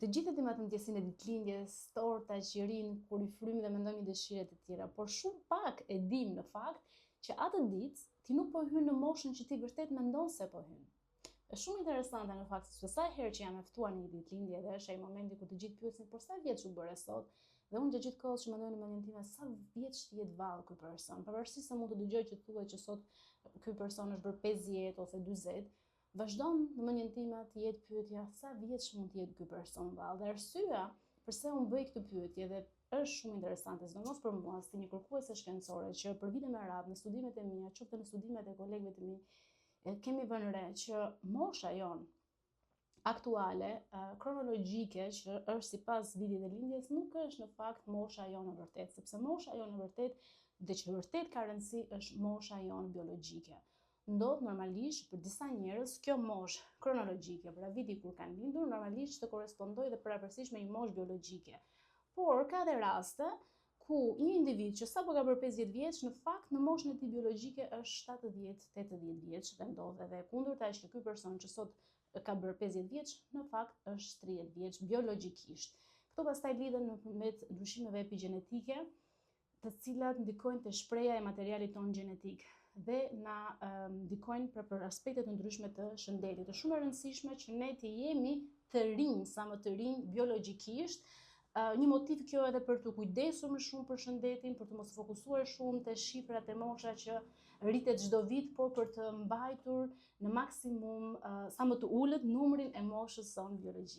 Të gjithë e dimë atë ndjesinë e ditëlindjes, torta, qirin, kur i frymë dhe mendojmë dëshire të tjera, por shumë pak e dim në fakt që atë ditë ti nuk po hyn në moshën që ti vërtet mendon se po hyn. Është shumë interesante në fakt sepse sa herë që jam e ftuar në një ditëlindje dhe është ai momenti kur të gjithë pyesin, por sa vjeç u bëre sot? Dhe unë gjatë gjithë kohës që mendoj në mendjen time sa vjeç të jetë vallë ky person, pavarësisht se mund të dëgjoj që thuhet që sot ky person është bërë 50 ose 40, vazhdon në mendjen time të jetë pyetja sa vjeç mund të jetë ky person vallë. Dhe arsyeja përse unë bëj këtë pyetje dhe është shumë interesante, sidomos për mua si një kërkuese shkencore që për vite me radhë në studimet e mia, qoftë në studimet e kolegëve të mi, kemi vënë re që mosha jonë aktuale, kronologjike, që është sipas vitit të lindjes, nuk është në fakt mosha jonë e vërtetë, sepse mosha jonë e vërtetë dhe që vërtet ka rëndësi është mosha jonë biologjike. Ndodh normalisht për disa njerëz kjo moshë kronologjike, pra viti kur kanë lindur, normalisht të korrespondojë dhe përafërsisht me një moshë biologjike. Por ka dhe raste ku një individ që sapo ka bërë 50 vjeç, në fakt në moshën e tij biologjike është 70-80 vjeç dhe ndodh edhe e kundërta që ky person që sot ka bërë 50 vjeç, në fakt është 30 vjeç biologjikisht. Këto pastaj lidhen nëpërmjet ndryshimeve epigenetike, të cilat ndikojnë te shprehja e materialit tonë gjenetik dhe na ndikojnë për aspekte të ndryshme të shëndetit. Është shumë e rëndësishme që ne të jemi të rinj, sa më të rinj biologjikisht, një motiv kjo edhe për të kujdesur më shumë për shëndetin, për të mos fokusuar shumë te shifrat e mosha që rritet çdo vit, por për të mbajtur në maksimum sa më të ulët numrin e moshës sonë biologjike.